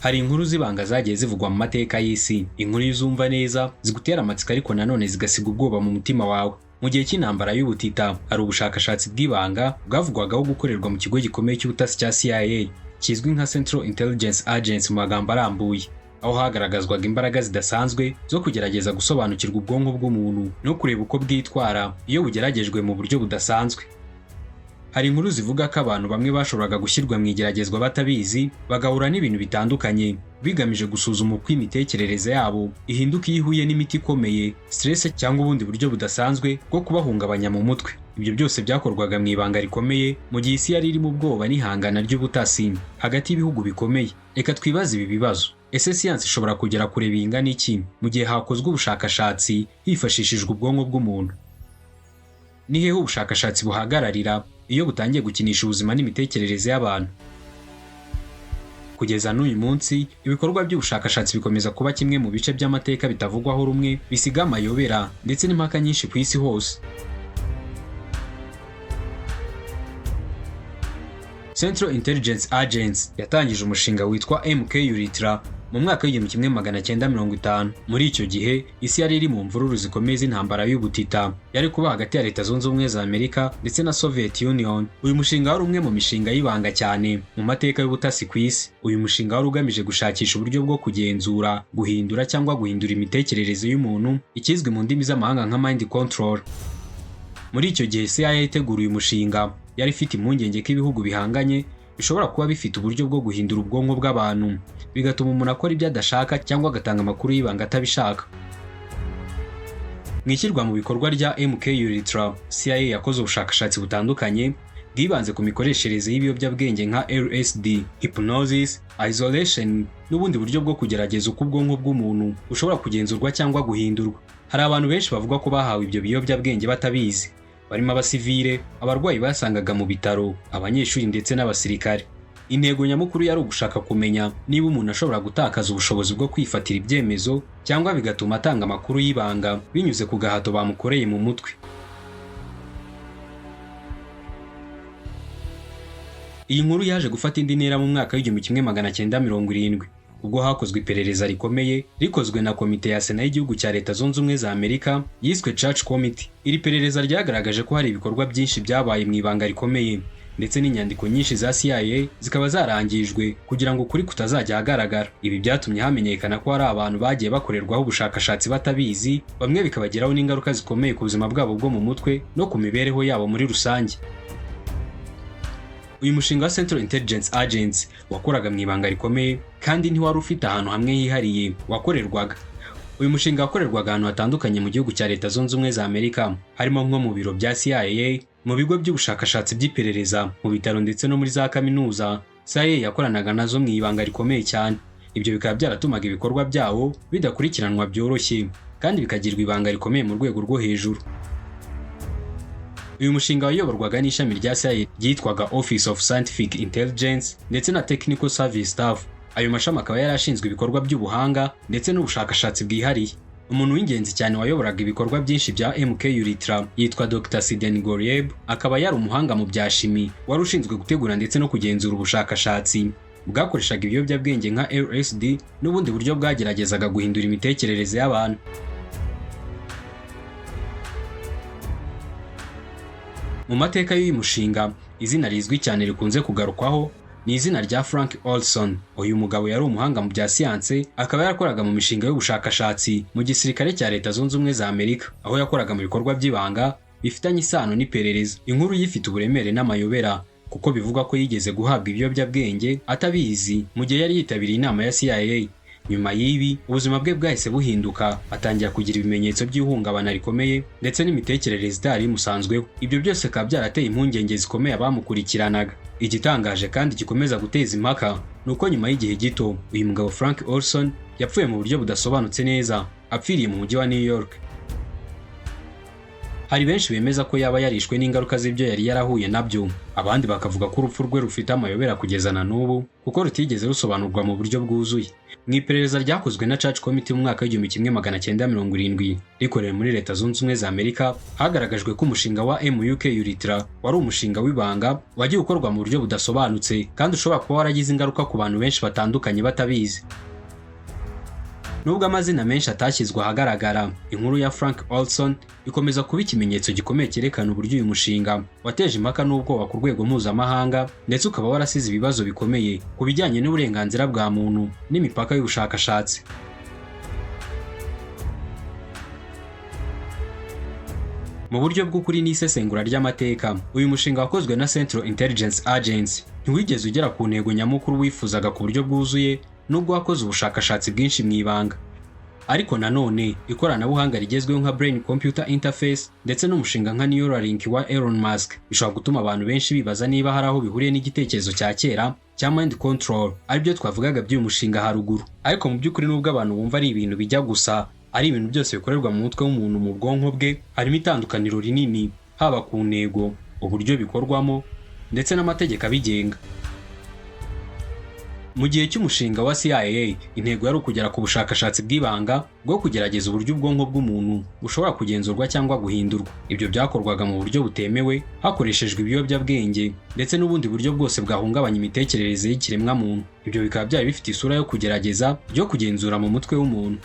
Hari inkuru z'ibanga zagiye zivugwa mu mateka y'isi. Inkuru iyo uzumva neza zigutera amatsiko, ariko nanone zigasiga ubwoba mu mutima wawe. Mu gihe cy'intambara y'ubutita, hari ubushakashatsi bw'ibanga bwavugwagaho gukorerwa mu kigo gikomeye cy'ubutasi cya CIA, kizwi nka Central Intelligence Agency mu magambo arambuye, aho hagaragazwaga imbaraga zidasanzwe zo kugerageza gusobanukirwa ubwonko bw'umuntu no kureba uko bwitwara iyo bugeragejwe mu buryo budasanzwe. Hari inkuru zivuga ko abantu bamwe bashoboraga gushyirwa mu igeragezwa batabizi, bagahura n'ibintu bitandukanye bigamije gusuzuma uko imitekerereze yabo ihinduka iyo ihuye n'imiti ikomeye, stress cyangwa ubundi buryo budasanzwe bwo kubahungabanya mu mutwe. Ibyo byose byakorwaga mu ibanga rikomeye, mu gihe isi yari irimo ubwoba n'ihangana ry'ubutasi hagati y'ibihugu bikomeye. Reka twibaze ibi bibazo: Ese siyansi ishobora kugera kure bingana iki mu gihe hakozwe ubushakashatsi hifashishijwe ubwonko bw'umuntu? Ni hehe ubushakashatsi buhagararira iyo butangiye gukinisha ubuzima n'imitekerereze y'abantu? Kugeza n'uyu munsi, ibikorwa by'ubushakashatsi bikomeza kuba kimwe mu bice by'amateka bitavugwaho rumwe, bisiga amayobera ndetse n'impaka nyinshi ku isi hose. Central Intelligence Agency yatangije umushinga witwa MK Ultra mu mwaka w'1950. Muri icyo gihe, isi yari iri mu mvururu zikomeye z'intambara y'ubutita yari kuba hagati ya Leta Zunze Ubumwe za Amerika ndetse na Soviet Union. Uyu mushinga wari umwe mu mishinga y'ibanga cyane mu mateka y'ubutasi ku isi. Uyu mushinga wari ugamije gushakisha uburyo bwo kugenzura, guhindura cyangwa guhindura imitekerereze y'umuntu, ikizwi mu ndimi z'amahanga nka mind control. Muri icyo gihe CIA itegura uyu mushinga, yari ifite impungenge ko ibihugu bihanganye bishobora kuba bifite uburyo bwo guhindura ubwonko bw'abantu, bigatuma umuntu akora ibyo adashaka cyangwa agatanga amakuru y'ibanga atabishaka. Mu ishyirwa mu bikorwa rya MK Ultra, CIA yakoze ubushakashatsi butandukanye bwibanze ku mikoreshereze y'ibiyobyabwenge nka LSD, hypnosis, isolation n'ubundi buryo bwo kugerageza uko ubwonko bw'umuntu bushobora kugenzurwa cyangwa guhindurwa. Hari abantu benshi bavuga ko bahawe ibyo biyobyabwenge batabizi, barimo abasivile, abarwayi basangaga mu bitaro, abanyeshuri ndetse n'abasirikare. Intego nyamukuru yari ugushaka kumenya niba umuntu ashobora gutakaza ubushobozi bwo kwifatira ibyemezo cyangwa bigatuma atanga amakuru y'ibanga binyuze ku gahato bamukoreye mu mutwe. Iyi nkuru yaje gufata indi ntera mu mwaka w'1970, ubwo hakozwe iperereza rikomeye rikozwe na komite ya Sena y'igihugu cya Leta Zunze Ubumwe za Amerika yiswe Church Committee. Iri perereza ryagaragaje ko hari ibikorwa byinshi byabaye mu ibanga rikomeye, ndetse n'inyandiko nyinshi za CIA zikaba zarangijwe kugira ngo ukuri kutazajya ahagaragara. Ibi byatumye hamenyekana ko hari abantu bagiye bakorerwaho ubushakashatsi batabizi, bamwe bikabagiraho n'ingaruka zikomeye ku buzima bwabo bwo mu mutwe no ku mibereho yabo muri rusange. Uyu mushinga wa Central Intelligence Agency wakoraga mu ibanga rikomeye kandi ntiwari ufite ahantu hamwe hihariye wakorerwaga. Uyu mushinga wakorerwaga ahantu hatandukanye mu gihugu cya Leta Zunze Ubumwe za Amerika, harimo nko mu biro bya CIA, mu bigo by'ubushakashatsi by'iperereza, mu bitaro ndetse no muri za kaminuza CIA yakoranaga nazo mu ibanga rikomeye cyane. Ibyo bikaba byaratumaga ibikorwa byawo bidakurikiranwa byoroshye kandi bikagirwa ibanga rikomeye mu rwego rwo hejuru. Uyu mushinga wayoborwaga n'ishami rya CIA ryitwaga Office of Scientific Intelligence ndetse na Technical Service Staff. Ayo mashami akaba yari ashinzwe ibikorwa by'ubuhanga ndetse n'ubushakashatsi bwihariye. Umuntu w'ingenzi cyane wayoboraga ibikorwa byinshi bya MK Ultra yitwa Dr. Sidney Gottlieb, akaba yari umuhanga mu bya shimi wari ushinzwe gutegura ndetse no kugenzura ubushakashatsi bwakoreshaga ibiyobyabwenge nka LSD n'ubundi buryo bwageragezaga guhindura imitekerereze y'abantu. Mu mateka y'uyu mushinga, izina rizwi cyane rikunze kugarukwaho ni izina rya Frank Olson. Uyu mugabo yari umuhanga mu bya siyanse, akaba yarakoraga mu mishinga y'ubushakashatsi mu gisirikare cya Leta Zunze Ubumwe za Amerika, aho yakoraga mu bikorwa by'ibanga bifitanye isano n'iperereza. Inkuru ye ifite uburemere n'amayobera, kuko bivugwa ko yigeze guhabwa ibiyobyabwenge atabizi mu gihe yari yitabiriye inama ya CIA. Nyuma y'ibi, ubuzima bwe bwahise buhinduka, atangira kugira ibimenyetso by'ihungabana rikomeye ndetse n'imitekerereze itari imusanzweho. Ibyo byose bikaba byarateye impungenge zikomeye abamukurikiranaga. Igitangaje kandi gikomeza guteza impaka ni uko nyuma y'igihe gito uyu mugabo Frank Olson yapfuye mu buryo budasobanutse neza, apfiriye mu mujyi wa New York. Hari benshi bemeza ko yaba yarishwe n'ingaruka z'ibyo yari yarahuye nabyo, abandi bakavuga ko urupfu rwe rufite amayobera kugeza na n'ubu, kuko rutigeze rusobanurwa mu buryo bwuzuye. Mu iperereza ryakozwe na Church Committee mu mwaka w'1970 rikorewe muri Leta Zunze Ubumwe za Amerika, hagaragajwe ko umushinga wa MK Ultra wari umushinga w'ibanga wagiye ukorwa mu buryo budasobanutse kandi ushobora kuba waragize ingaruka ku bantu benshi batandukanye batabizi. Nubwo amazina menshi atashyizwe ahagaragara, inkuru ya Frank Olson ikomeza kuba ikimenyetso gikomeye cyerekana uburyo uyu mushinga wateje impaka n'ubwoba ku rwego mpuzamahanga, ndetse ukaba warasize ibibazo bikomeye ku bijyanye n'uburenganzira bwa muntu n'imipaka y'ubushakashatsi. Mu buryo bw'ukuri n'isesengura ry'amateka, uyu mushinga wakozwe na Central Intelligence Agency ntiwigeze ugera ku ntego nyamukuru wifuzaga ku buryo bwuzuye, nubwo wakoze ubushakashatsi bwinshi mu ibanga. Ariko nanone ikoranabuhanga rigezweho nka Brain Computer Interface ndetse n'umushinga nka Neuralink wa Elon Musk bishobora gutuma abantu benshi bibaza niba hari aho bihuriye n'igitekerezo cya kera cya mind control, aribyo twavugaga by'uyu mushinga haruguru. Ariko mu by'ukuri, nubwo abantu bumva ari ibintu bijya gusa, ari ibintu byose bikorerwa mu mutwe w'umuntu, mu bwonko bwe, harimo itandukaniro rinini, haba ku ntego, uburyo bikorwamo ndetse n'amategeko abigenga. Mu gihe cy'umushinga wa CIA, intego yari ukugera ku bushakashatsi bw'ibanga bwo kugerageza uburyo ubwonko bw'umuntu bushobora kugenzurwa cyangwa guhindurwa. Ibyo byakorwaga mu buryo butemewe, hakoreshejwe ibiyobyabwenge ndetse n'ubundi buryo bwose bwahungabanya imitekerereze y'ikiremwamuntu. Ibyo bikaba byari bifite isura yo kugerageza ryo kugenzura mu mutwe w'umuntu.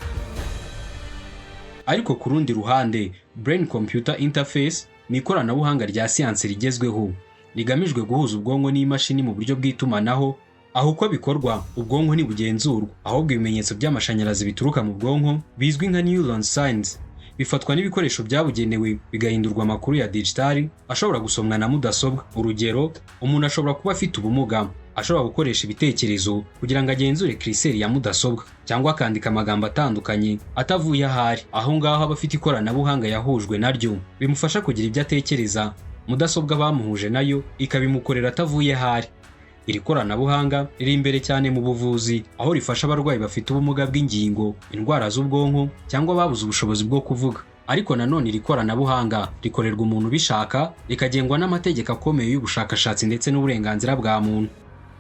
Ariko ku rundi ruhande, Brain Computer Interface ni ikoranabuhanga rya siyansi rigezweho rigamijwe guhuza ubwonko n'imashini mu buryo bw'itumanaho, aho uko bikorwa ubwonko ntibugenzurwa, ahubwo ibimenyetso by'amashanyarazi bituruka mu bwonko bizwi nka neuron signs bifatwa n'ibikoresho byabugenewe, bigahindurwa amakuru ya digitali ashobora gusomwa na mudasobwa. Urugero, umuntu ashobora kuba afite ubumuga ashobora gukoresha ibitekerezo kugira ngo agenzure curseur ya mudasobwa, cyangwa akandika amagambo atandukanye atavuye ahari. Aho ngaho aba afite ikoranabuhanga yahujwe naryo bimufasha kugira ibyo atekereza, mudasobwa bamuhuje nayo ikabimukorera atavuye ahari. Iri koranabuhanga riri imbere cyane mu buvuzi, aho rifasha abarwayi bafite ubumuga bw'ingingo, indwara z'ubwonko cyangwa babuze ubushobozi bwo kuvuga. Ariko nanone iri koranabuhanga rikorerwa umuntu ubishaka, rikagengwa n'amategeko akomeye y'ubushakashatsi ndetse n'uburenganzira bwa muntu.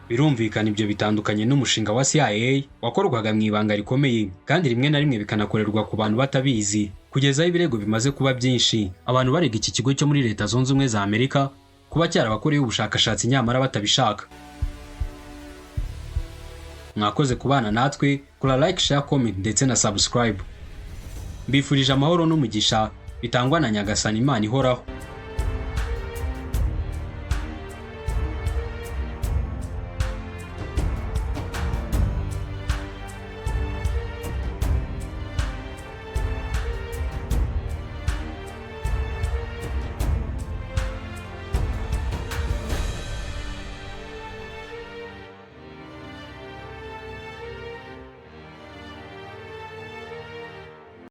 Birumvikana, ibyo bitandukanye n'umushinga wa CIA wakorwaga mu ibanga rikomeye, kandi rimwe na rimwe bikanakorerwa ku bantu batabizi, kugeza aho ibirego bimaze kuba byinshi, abantu barega iki kigo cyo muri Leta Zunze Ubumwe za Amerika kuba cyarabakoreyeho ubushakashatsi nyamara batabishaka. Mwakoze kubana natwe. Kora like, share, comment ndetse na subscribe. Mbifurije amahoro n'umugisha bitangwa na Nyagasani Imana ihoraho.